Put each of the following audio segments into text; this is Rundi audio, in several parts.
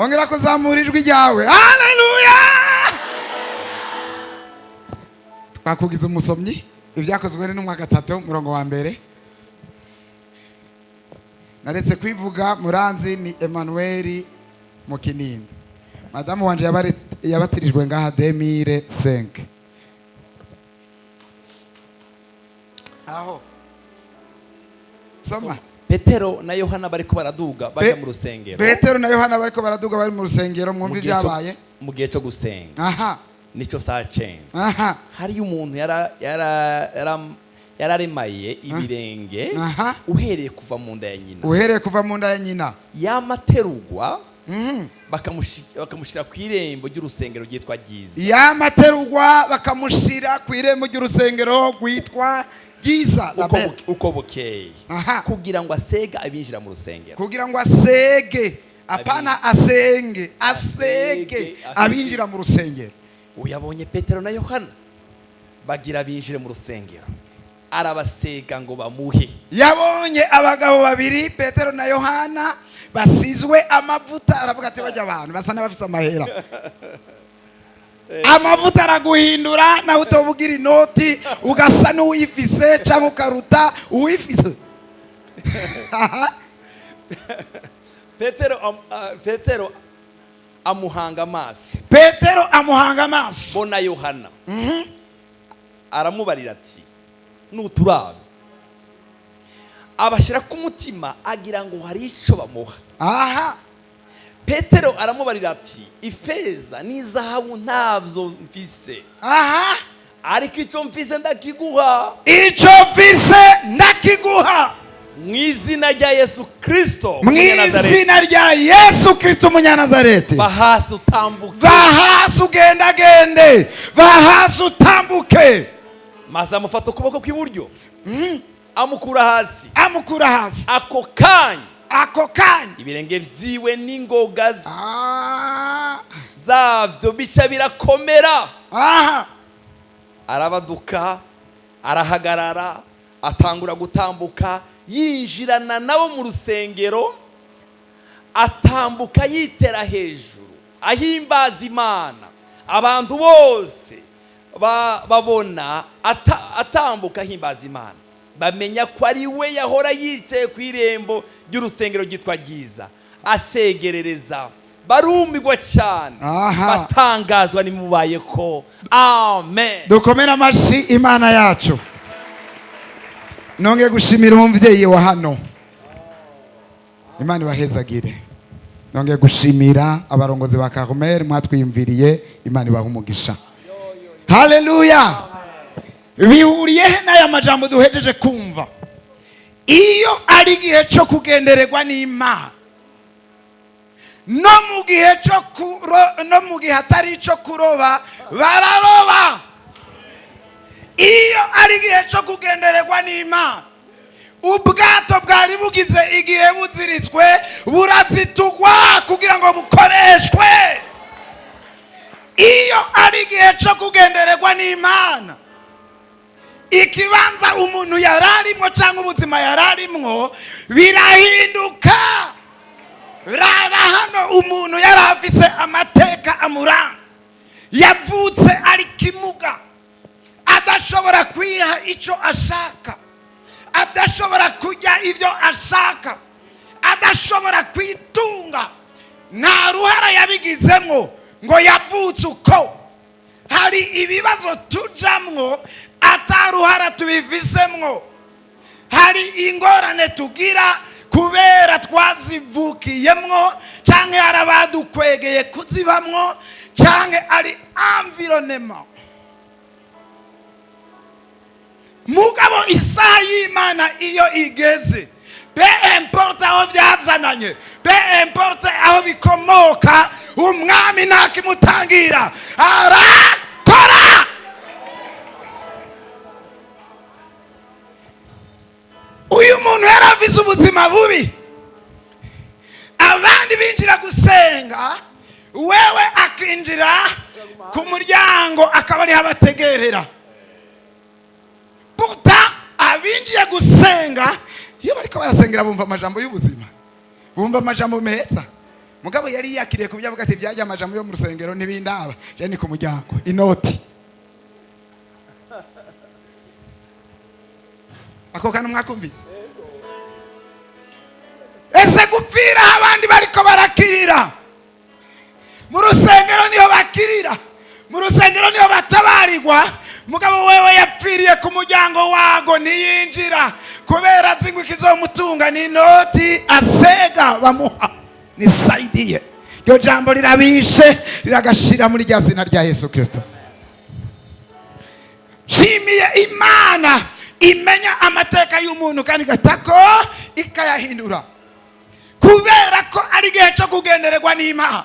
Ongera kuzamura ijwi ryawe. Haleluya! Twakugize umusomyi. Ibyakozwe n'Intumwa 3, umurongo wa mbere. Naretse kwivuga, muranzi, ni Emmanuel mu Kinindo. Madamu wanje yabatirijwe ngaha 2005. Aho soma. Petero na Yohana bariko baraduga baja mu rusengero. Petero na Yohana bariko baraduga bari mu rusengero. Mu Mwumva gihe ibyabaye. Mu gihe cyo gusenga, nico saa 9, hariyo umuntu yararemaye ibirenge uhereye kuva mu nda ya nyina. Uhereye kuva mu nda ya nyina. Yamaterugwa, bakamushyira ku irembo ry'urusengero ryitwa Ryiza. Yamaterugwa, bakamushira ku irembo ry'urusengero rwitwa Ryiza. Uko Label. Uko bukeye, kugira ngo asege abinjira mu rusengero. Kugira ngo asege, apana asenge, asege Asege. abinjira mu rusengero. Uyabonye Petero na Yohana bagira binjire mu rusengero, arabasega ngo bamuhe. Yabonye abagabo babiri, Petero na Yohana, basizwe amavuta, aravuga ati: "Bajya abantu basa n'abafite amahera." Amavuta araguhindura, nawe utobugira inoti ugasa n'uwifise cyangwa ukaruta uwifise. Petero amuhanga amaso. Petero amuhanga amaso. Bo na Yohana. Aramubarira ati: "Nuturabe." Abashyira ku mutima, agira ngo hari icyo bamuha. Petero aramubarira ati: "Ifeza n'izahabu ntabyo mfise, ariko icyo mfise ndakiguha." Icyo mfise ndakiguha. Mu izina rya Yesu Kirisito Mu izina rya Yesu Kirisito Umunyanazareti, va hasi utambuke. Va hasi ugendagende, va hasi utambuke. Maze amufata ukuboko kw'iburyo, amukura hasi. Amukura hasi. Ako kanya, Ako kanya, ibirenge vyiwe n'ingoga zavyo bica birakomera. Arabaduka, arahagarara, atangura gutambuka, yinjirana nabo mu rusengero, atambuka yitera hejuru, ahimbaza Imana. Abantu bose babona atambuka ahimbaza Imana, bamenya ko ari we yahora yicaye ku irembo ry'urusengero ryitwa Ryiza asegerereza. Barumirwa cyane, batangazwa n'imubaye ko. Amen. Dukomere amashyi Imana yacu. Nongeye gushimira umubyeyi wa hano, Imana ibahezagire. Nongeye gushimira abarongozi ba Carmel mwatwiyumviriye, Imana ibaha umugisha. Haleluya! Bihuriye he n'aya majambo duhejeje kumva? Iyo ari igihe cyo kugendererwa n'Imana, no mu gihe atari icyo kuroba, bararoba. Iyo ari igihe cyo kugendererwa n'Imana, ubwato bwari bugize igihe buziritswe burazitugwa kugira ngo bukoreshwe. Iyo ari igihe cyo kugendererwa n'Imana, ikibanza umuntu yari arimwo cyangwa ubuzima yari arimwo birahinduka. Raba hano, umuntu yari afise amateka amuranga, yavutse ari kimuga, adashobora kwiha icyo ashaka, adashobora kurya ibyo ashaka, adashobora kwitunga. Nta ruhara yabigizemo, ngo yavutse uko. Hari ibibazo tujamwo ataruhara tubivisemwo, hari ingorane tugira kubera twazivukiyemwo, cyangwa hari abadukwegeye kuzibamwo, cyangwa ari environnement. Mugabo isaha y'Imana iyo igeze, peu importe aho byazananye, peu importe aho bikomoka, umwami ntakimutangira, arakora. Uyu muntu yari afise ubuzima bubi. Abandi binjira gusenga, wewe akinjira ku muryango akaba ariho abategerera. Puta, abinjiye gusenga, iyo bariko barasengera bumva amajambo y'ubuzima, bumva amajambo meza. Mugabo yari yakiriye kubyo avuga ati byajya amajambo yo mu rusengero ntibindaba, je ni ku muryango inoti. Ako kantu mwakumvise? Ese gupfira aho abandi bariko barakirira mu rusengero niho bakirira, mu rusengero niho batabarirwa, mugabo wewe yapfiriye ku muryango wago ntiyinjira kubera azi ngo ikizomutunga ni inoti asega bamuha nisaidiye. Iryo jambo rirabishe riragashira muri rya zina rya Yesu Kristo. Nshimiye Imana imenya amateka y'umuntu kandi igatako ikayahindura, kubera ko ari igihe cyo kugendererwa n'Imana.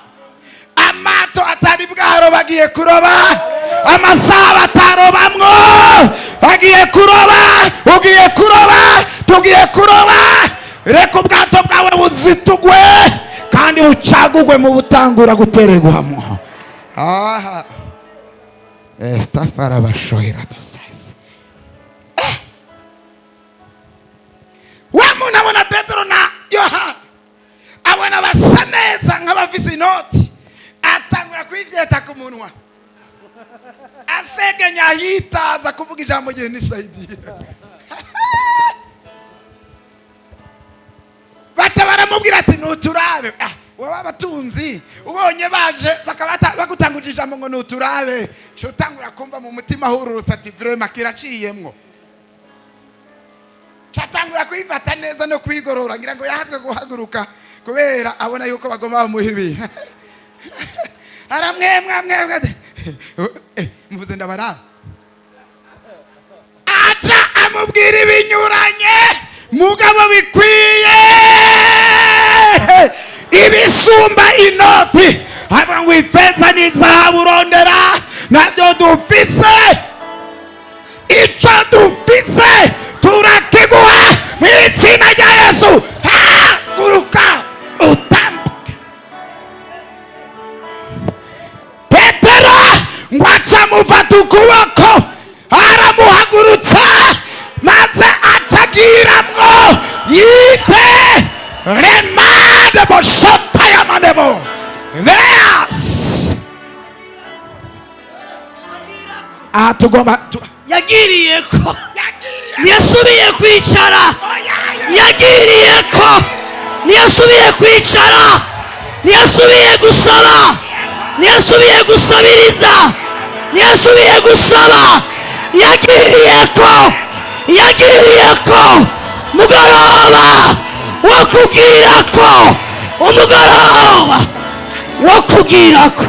Amato atari bwaro bagiye kuroba, amasaha batarobamwo bagiye kuroba, ugiye kuroba, tugiye kuroba. Reka ubwato bwawe buzitugwe kandi bucagugwe mu butangura gutererwamo. Aha estafara bashohera dosasi. Wa muntu abona Petero na Yohana, abona basa neza nk'abafise inoti, atangura kwivyeta ku munwa, asegenya yitaza kuvuga ijambo rye nisaidiye. Baca baramubwira ati nuturabe. Wowe abatunzi ubonye baje bakaba bagutanguje ijambo ngo nuturabe, cyo utangura kumva mu mutima hururutse ati vraiment kiraciyemwo. Catangura kwifata neza no kwigorora, ngira ngo yahatwe guhaguruka kubera abona yuko bagomba bamuha ibintu. Aramwemwe mwemwe, muvuze ndabaraba. Aca amubwira ibinyuranye mugabo bikwiye ibisumba inoti. Avuga ngo ifeza n'izahabu urondera nabyo dufise, icyo dufise turakiguha mu izina rya Yesu. Haguruka utambuke. Petero ngo aca amufata ukuboko aramuhagurutsa, maze acagiramwo yite remande boshota yamanebo veas. Aha tugomba Yagiriye ko ntiyasubiye kwicara, yagiriye ko ntiyasubiye kwicara, ntiyasubiye gusaba, ntiyasubiye gusabiriza, ntiyasubiye gusaba. Yagiriye ko, yagiriye ko mugoroba wo kubwira ko, umugoroba wo kubwira ko.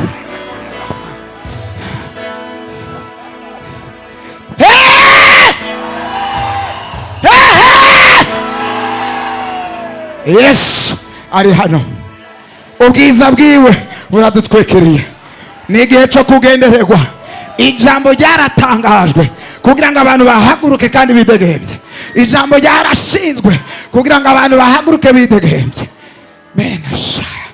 Yesu ari hano, ubwiza bwiwe buradutwikiriye. Ni igihe cyo kugendererwa. Ijambo ryaratangajwe kugira ngo abantu bahaguruke kandi bidegembye. Ijambo ryarashinzwe kugira ngo abantu bahaguruke bidegembye. Mena shaya,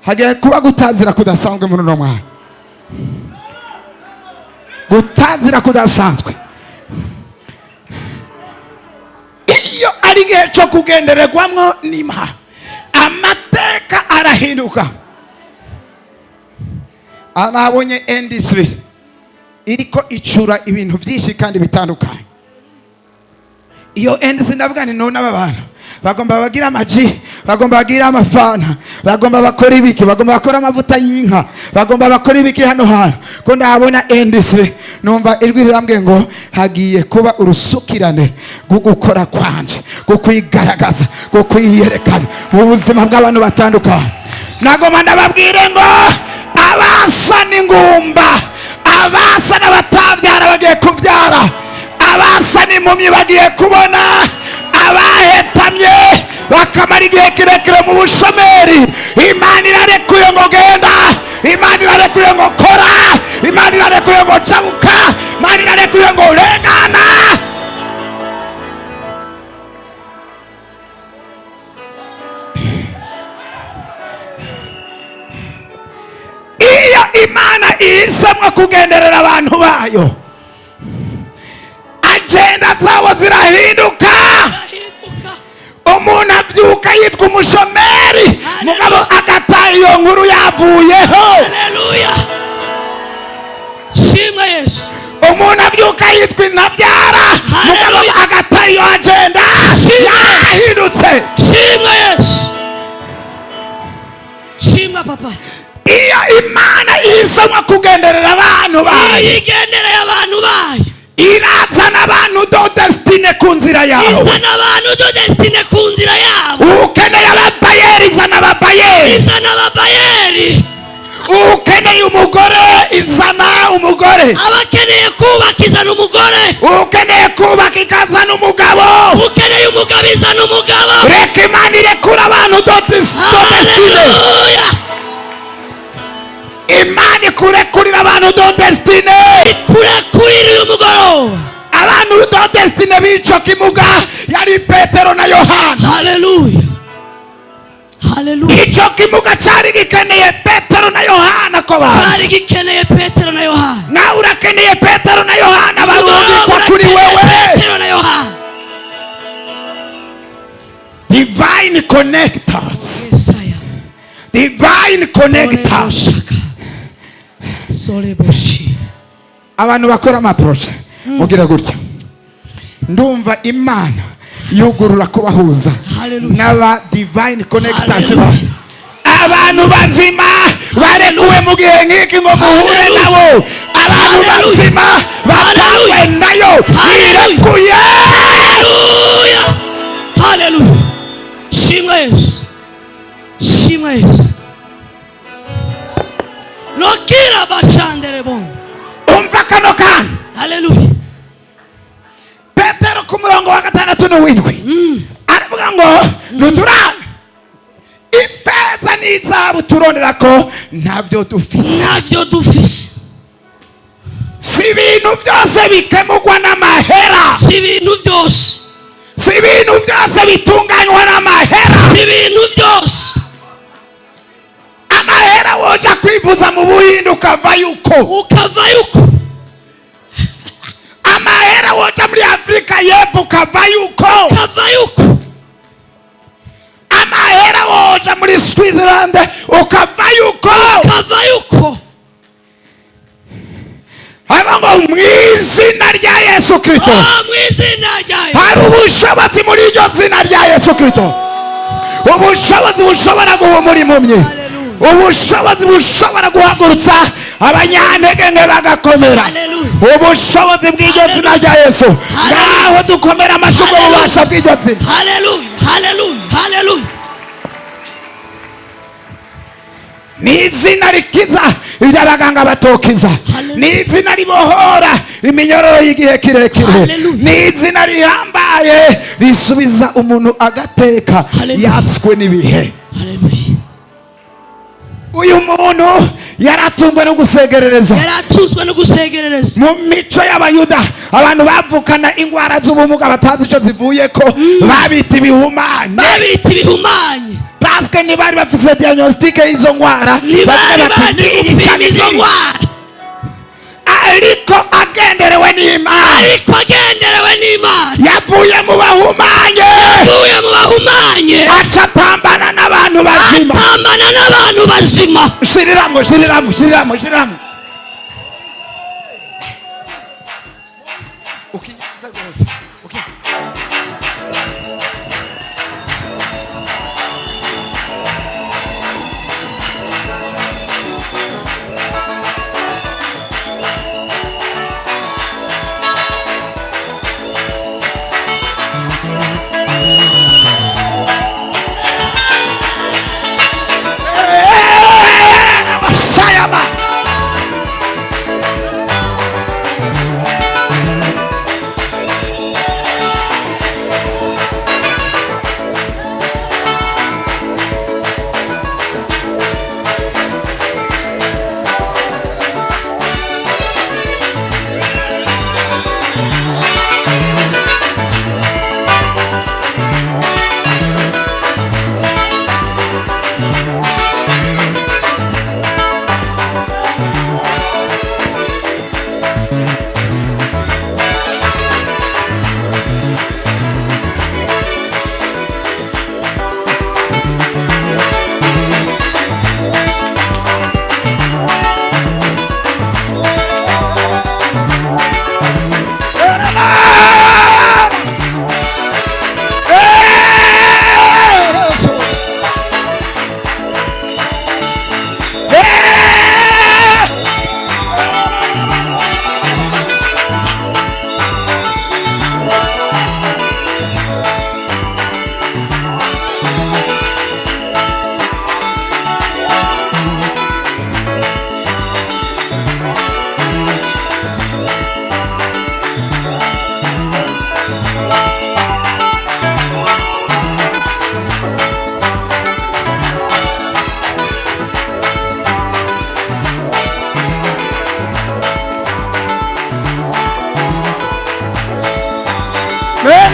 hagiye kuba gutazira kudasanzwe muri uno mwaka, gutazira kudasanzwe. Iyo ari igihe cyo kugendererwamwo n'Imana, amateka arahinduka. Nabonye industry iriko icura ibintu byinshi kandi bitandukanye. Iyo industry ndavuga nti none aba bantu bagomba bagira amaji, bagomba bagira amafana, bagomba bakora ibiki, bagomba bakora amavuta y'inka, bagomba bakora ibiki hano hantu. Ko ndabona industry, numva ijwi rirambwiye ngo hagiye kuba urusukirane rwo gukora kwanje, rwo kwigaragaza, rwo kwiyerekana mu buzima bw'abantu batandukanye. Nagomba ndababwire ngo abasa n'ingumba, abasa n'abatabyara bagiye kubyara, abasa n'impumyi bagiye kubona, abahetamye bakamara igihe kirekire mu bushomeri, Imana irarekuye ngo genda, Imana irarekuye ngo kora, Imana irarekuye ngo cabuka, Imana irarekuye ngo rengana. Iyo Imana ihisemo kugenderera abantu bayo, agenda zabo zirahinduka. Umuntu abyuka yitwa umushomeri, mugabo agataha iyo nkuru yavuyeho. Haleluya. Shimwa Yesu. Umuntu abyuka yitwa intabyara, mugabo Haleluya. agataha iyo agenda yahindutse. Shimwa Yesu. Shimwa papa. Iyo Imana ihisemo kugenderera abantu bayo, Iyo igendereye abantu bayo, irazana abantu de destinée ku nzira yawe. Izana abantu de destinée ku nzira yabo. Ukeneye ababayeri, izana ababayeri. Izana ababayeri. Ukeneye umugore, izana umugore. Abakeneye kubaka, izana umugore. Ukeneye kubaka, ikazana umugabo. Ukeneye umugabo, izana umugabo. Reka Imana irekura abantu de destinée. Haleluya. Imana ikurekurira abantu de destinée. Ikurekurira uyu mugoroba. Abantu de destinée b'ico kimuga yari Petero na Yohana. Haleluya, haleluya. Ico kimuga cari gikeneye Petero na Yohana ko Cyari bazi. gikeneye Petero na Yohana. Nawe urakeneye Petero na Yohana barungikwa kuri Urakeneye wewe. Petero na Yohana. Divine connectors. Yesaya. Divine connectors. Shaka soleboshi. Abantu bakora ama projets, mugira gutya, ndumva Imana yugurura kubahuza Hallelujah. n'aba divine connectors. Hallelujah. Abantu bazima barekuwe mu gihe nk'iki ngo muhure Hallelujah. nabo, abantu Hallelujah. bazima batangwe nayo Hallelujah. irekuye. Haleluya, haleluya. Shimwa Yesu, shimwa Yesu. Lokira bachandere bon. Umva kano kantu. Haleluya. Petero ku murongo wa gatandatu n'uwindwi aravuga ngo nuturabe ifeza n'izahabu turondera ko ntabyo dufise. Navyo dufise. Si ibintu byose bikemurwa n'amahera. Si ibintu byose. Si ibintu byose bitunganywa n'amahera. Si ibintu byose. Amahera woja kwivuza mu Buhinde ukava yuko. Ukavayo uko. Amahera woja muri Afurika y'Epfo ukava yuko. Ukavayo uko. Amahera woja muri Switzerland ukava yuko. Ukavayo uko. Haba ngo mu izina rya Yesu Kristo. Oh, mu izina rya Yesu. Hari ubushobozi muri iryo zina rya Yesu Kristo, ubushobozi bushobora guhumura impumyi, Hallelujah. ubushobozi bushobora guhagurutsa abanyantege nke bagakomera. Hallelujah. Ubushobozi bw'iryo zina rya Yesu. Hallelujah. Ngaho dukomera amashyi ubwo Hallelujah. bubasha bw'iryo zina. Haleluya, haleluya, haleluya. Ni izina rikiza ibyo abaganga batokiza. Hallelujah. Ni izina ribohora iminyororo y'igihe kirekire. Hallelujah. Ni izina rihambaye risubiza umuntu agateka Hallelujah. yatswe n'ibihe. Haleluya. Uyu muntu yaratungwe no gusegerereza. Yari atunzwe no gusegerereza. Mu mico y'Abayuda, abantu bavukana indwara z'ubumuga batazi icyo zivuye ko babita ibihumane. Babita ibihumanye. Paske ntibari bafise diagnostic y'izo ndwara. Ntibari Bavuga bati, bazi "Ni iyi gupima canke izo iriya." ndwara. Ariko agenderewe n'Imana, Ariko agenderewe n'Imana, yavuye mu bahumanye, avuye mu bahumanye, aca atambana n'abantu bazima. Atambana n'abantu bazima. Shiriramwo, shiriramwo, shiriramwo, shiriramwo. Ukinyiza rwose. Abashayama.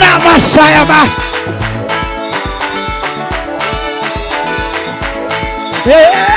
Ona masayama. Yeah!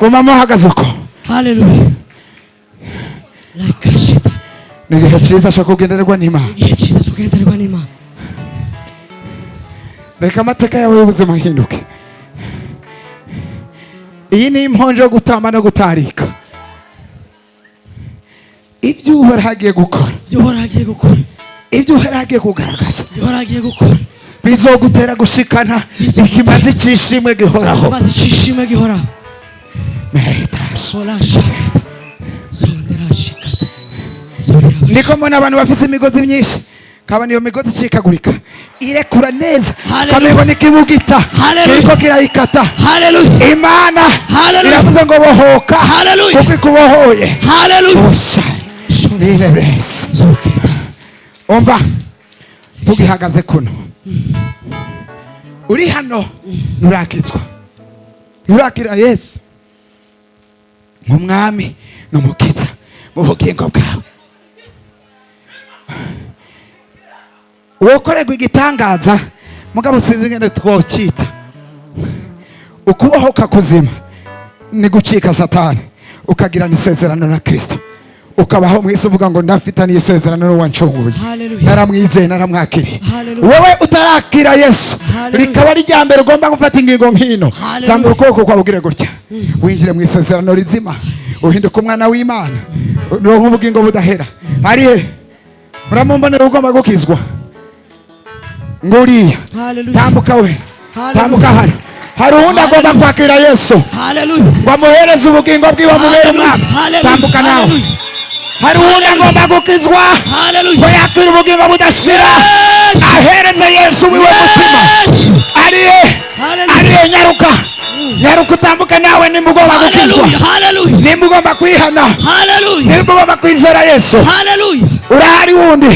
Guma muhagaze uko. Haleluya. Lakashita. Ni igihe cyiza cyo kugendererwa n'Imana. Igihe cyiza cyo kugendererwa n'Imana. Reka amateka yawe y'ubuzima ahinduke. Iyi ni imponjo yo gutamba no gutarika. Ibyo Uhoraho agiye gukora, Ibyo Uhoraho agiye gukora, ibyo Uhoraho agiye kugaragaza, ibyo Uhoraho agiye gukora, bizogutera gushikana ikimazi cy'ishimwe gihoraho. Maze cyishimwe gihoraho. Meritage. Ola shakata. Sondera shikata. Sondera. Niko mbona abantu bafise imigozi myinshi, kabona iyo migozi icikagurika irekura neza, Hallelujah. kabibona ikibugita Hallelujah. kiriko kirayikata. Haleluya. Imana Hallelujah. iravuze ngo bohoka, Hallelujah. kuko ikubohoye. Haleluya. Osha birebese. Zoketa. Umva, tugihagaze kuno, uri hano nturakizwa, nturakira Yesu nk'umwami n'umukiza mu bugingo bwawe. Wokorerwa igitangaza, mugabo sinzi ingene twocita. Ukubohoka kuzima ni gucika Satani, ukagirana isezerano na Kristo, ukabaho mu isi uvuga ngo ndafitaniye isezerano n'uwancunguye, Hallelujah. naramwizeye, naramwakiriye. Hallelujah. Wewe utarakira Yesu, Hallelujah. rikaba ari irya mbere ugomba gufata ingingo nk'ino, Hallelujah. zamura ukuboko kwawe ugire gutya, winjire mu isezerano rizima, uhinduke umwana w'Imana, uronke ubugingo budahera. Ari he muramumbonera ugomba gukizwa? Nguriya. Hallelujah. Tambuka we. Hallelujah. Tambuka hano. Hari uwundi agomba Hallelujah. kwakira Yesu Haleluya. ngo amuhereze ubugingo bwiwe, amubere umwami. Haleluya. Tambuka nawe. Haleluya. Hari uwundi agomba gukizwa ngo Haleluya. yakire ubugingo budashira, Yesu. ahereze Yesu wiwe mutima. Yesu. Ariye. Hallelujah. Ariye, nyaruka, nyaruka utambuke nawe nimba ugomba gukizwa, Haleluya. Haleluya. nimba ugomba kwihana, Haleluya. nimba ugomba kwizera Yesu. Haleluya. Urahari wundi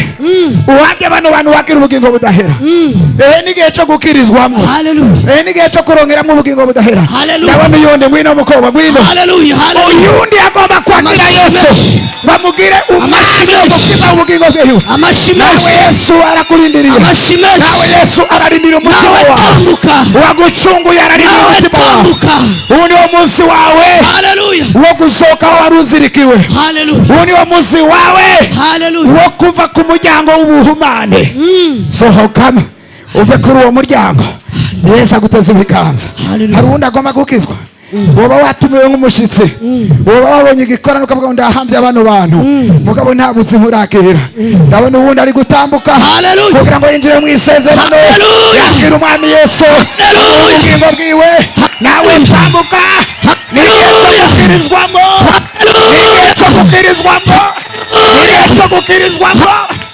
uhabye bano bantu wakira ubugingo budahera. Ehe n'igihe cyo gukirizwamo. Haleluya. Ehe n'igihe cyo kurongeramo ubugingo budahera. Hallelujah. Ndabona uyundi, ngwino mukobwa, ngwino. Haleluya. Haleluya. Uyundi agomba kwakira Amashyi Yesu menshi. bamugire umwami Amashyi menshi. umutima w'ubugingo bwiwe. Amashyi Nawe menshi. Yesu arakurindiriye. Amashyi Nawe menshi. Yesu ararindira umutima Nawe wawe. tambuka. Uwagucunguye ararindira Nawe umutima wawe. tambuka. Ubu niwo munsi wawe Haleluya. wo gusohoka aho wari uzirikiwe. Haleluya. Ubu niwo munsi wawe Haleluya. wo kuva ku muryango w'ubuhumane. Sohokamo uve kuri uwo muryango, Yesu aguteze ibiganza. Hallelujah. Hari uwundi agomba gukizwa. Woba watumiwe nk'umushitsi, woba wabonye igikorano ukavuga ngo ndahambye bano bantu, mugabo nta buzima urakira. Ndabona uwundi ari gutambuka Hallelujah. kugira ngo yinjire mu isezerano, Hallelujah. yakire umwami Yesu Hallelujah. ubugingo bwiwe. Nawe tambuka, ni igihe cyo gukirizwamo, ni igihe cyo gukirizwamo, ni igihe cyo gukirizwamo.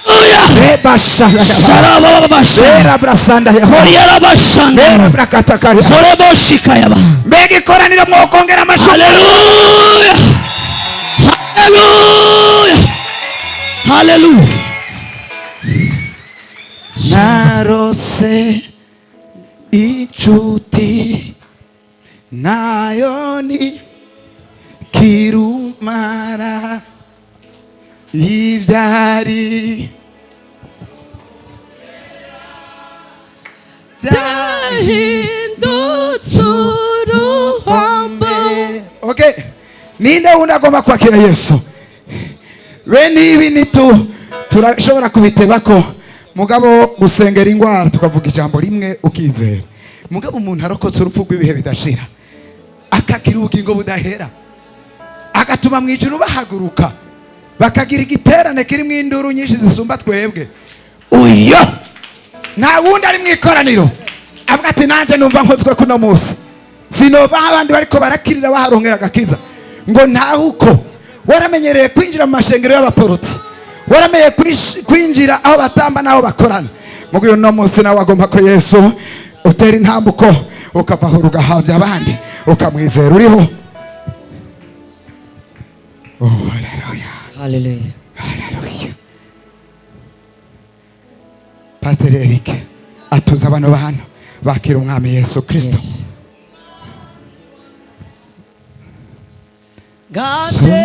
Haleluya. Reba shaka. Sarababasha. Reba brasanda ya. Koriyarabashanda. Reba brakatakari. Soreboshikayaba. Mbega ikoraniro mwokongera amashyi. Haleluya. Haleluya. Haleluya. Narose inshuti nayo ni kirumara ibyari. Byahindutse uruhombo. Okay, ninde wundi agomba kwakira Yesu? Bene ibi nitu turashobora kubitebako, mugabo gusengera ingwara tukavuga ijambo rimwe ukizera. Mugabo umuntu arokotse urupfu rw'ibihe bidashira, akakira ubugingo budahera, agatuma mu ijuru bahaguruka bakagira igiterane kirimo induru nyinshi zisumba twebwe, uyo nta wundi ari mu ikoraniro avuga ati: "Nanjye numva nkozwe kuno munsi, sinova aho abandi bariko barakirira baharonkera agakiza." Ngo ntawe uko waramenyereye kwinjira mu mashengero y'abaporoti, waramenyereye kwinjira aho batamba n'aho bakorana, mugo uyu no munsi nawe agomba ko Yesu utera intambuko, ukava aho ugahabya abandi, ukamwizera uriho. Oh, haleluya! Haleluya. Haleluya! Pasiteri Eric atuza bano bantu bakira Umwami Yesu Kristo. Yes.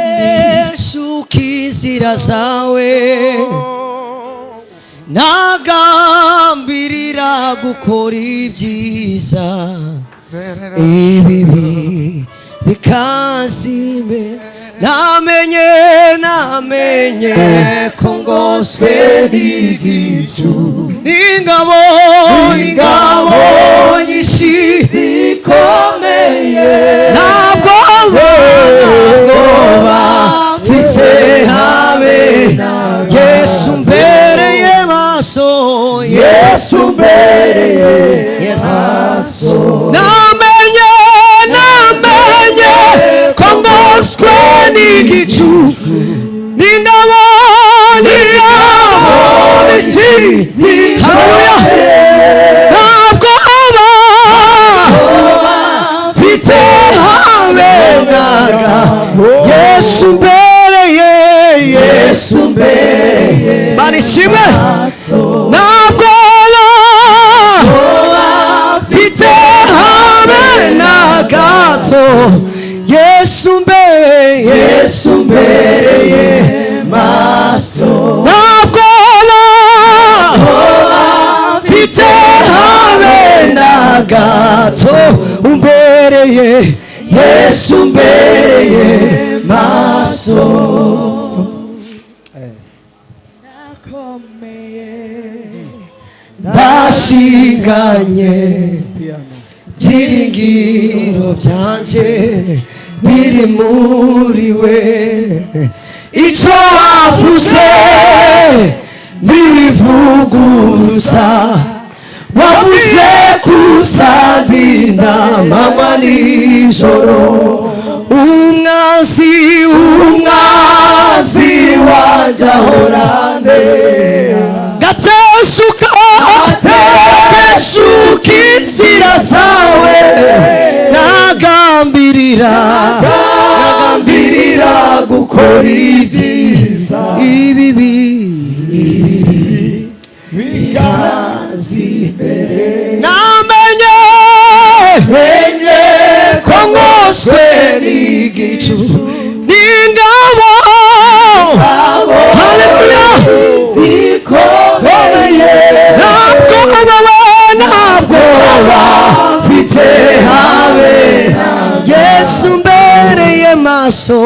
Gateshuka inzira zawe, nagambirira gukora ibyiza, ibibi bikazime. Namenye, namenye ko ngoswe n'igicu, n'ingabo, n'ingabo nyinshi zikomeye. Ntabwo, ntabwoba mfise habe. Yesu mbereye maso, Yesu mbereye maso. Namenye, namenye ko ngoswe n'igicu, n'ingabo, n'ingabo nyinshi. Haleluya! Ntabwo aba mfite habe naga. Yesu mbereye, Yesu mbereye. Mana ishimwe! Ntabwo mfite habe na gato. Yesu mbereye, Yesu mbereye maso. Ntabwo mfite habe na gato, umbereye, Yesu mbereye maso. Ndakomeye. Ndashinganye, byiringiro byanje biri muri we. Icyo wavuze ntibivuguruza, wavuze kuzandinda manywa nijoro. Umwanzi, umwanzi wanjye ahorane. Gateshuka, gateshuka inzira zawe, nagambirira, nagambirira gukora ibyiza, ibibi, ibibi bikaza imbere. Namenye ko ngoswe n'igicu, n'ingabo. Haleluya! Ntabwo baba, ntabwo mfite habe. Yesu mbereye maso.